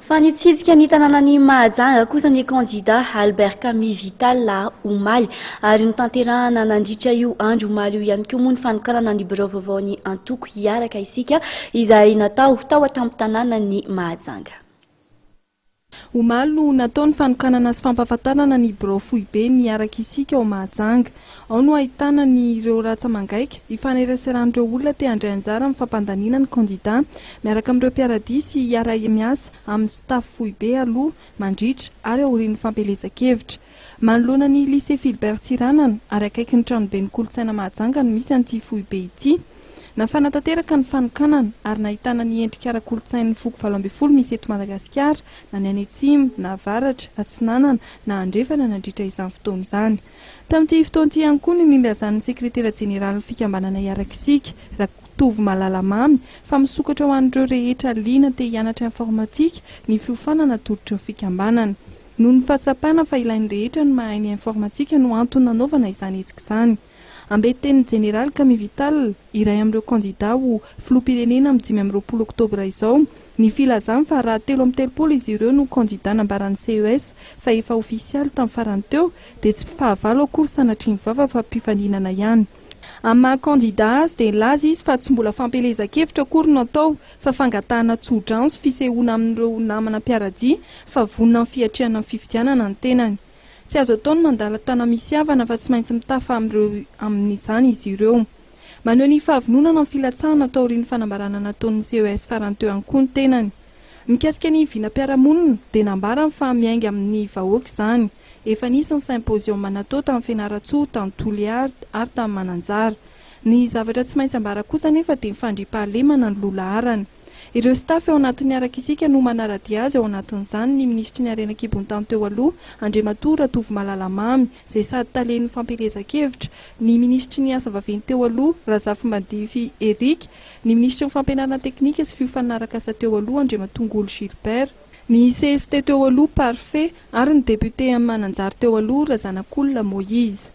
Fa nitsidika ny tanànan'i Mahajanga kosa ny kandida Albert Camille Vital omaly ary notanterahana nandritra io andro omaly io ihany koa moa ny fanokanana ny birao vaovaon'ny antoko Hiaraka Isika izay natao tao an-tampon-tanànan'i Mahajanga. Omaly no natao ny fanokanana sy fampahafantarana ny birao foibe ny Hiaraka Isika ao Mahajanga. Ao no ahitana ny ireo ratsa-mangaika ifaneraseran'ireo olona te handray anjara amin'ny fampandaniana ny kandida miaraka amin'ireo mpiara-dia sy hiara-miasa amin'ny staff foibe aloha, mandritra ary aorian'ny fampielezan-kevitra. Manoloana ny Lycée Philbert Tsiranana ary akaikin'ny tranoben'ny kolontsaina Mahajanga no misy an'ity foibe ity. Nafana tanteraka ny fanokanana ary nahitana ny endrika ara-kolontsain'ny foko 18 misy eto Madagasikara na ny any atsimo, na avaratra, atsinanana, na andrefana nandritra izany fotoana izany. Tamin'ity fotoana ity ihany koa no nilazan'ny sekretera jeneralin'ny fikambanana Hiaraka Isika, Rakotovomalala Mamy, fa misokatra ho an'ireo rehetra liana te hianatra informatika ny fiofanana atolotry ny fikambanana. Noho ny fahatsapana fa ilain'ny rehetra ny mahay ny informatika no antony nanaovana izany hetsika izany. Ambetin-tenin'ny jeneraly Camille Vital, iray amin'ireo kandidà ho filoham-pirenena amin'ny 25 oktobra izao, ny filazany fa raha 33 izy ireo no kandidà nambaran'ny CES fa efa ofisialy tamin'ny farany teo dia tsy mpifahavalo akory sanatria ny vava fa mpifaninana ihany. Amin'ny maha kandidà azy dia nilaza izy fa tsy mbola fampielezan-kevitra akory no atao fa fangatahana tso-drano sy fisehoana amin'ireo namana mpiara-dia fa vonona amin'ny fiatrehana ny fifidianana ny tenany. Tsy azo atao ny mandala tana-misy havana fa tsy maintsy mitafa amin'ireo amin'izany izy ireo. Maneho ny fahavononana amin'ny filatsahana taorian'ny fanambarana nataon'ny CES farany teo ihany koa ny tenany. Mikasika ny vinam-piarahamonina dia nambarany fa miainga amin'ny vahoaka izany. Efa nisy ny symposium natao tany Fianarantsoa, tany Toliara ary tany Mananjara. Ny zavatra tsy maintsy ambara kosa anefa dia ny fandriampahalemana no loha laharana. Ireo staff ao anatin'ny Araka Isika no manara-dia azy ao anatin'izany ny minisitry ny Harena an-kibon'ny tany teo aloha, Andriamatoa Ratovomalala Mamy, izay sady talen'ny fampielezan-kevitra, ny minisitry ny Asa vaventy teo aloha, Razafimadify Eric, ny minisitry ny Fampianarana teknika sy fiofanana arak'asa teo aloha, Andriamatoa Ngolo Gilbert, ny cst teo aloha, Parfait, ary ny député Mananjary teo aloha, Razanakolona Moïse.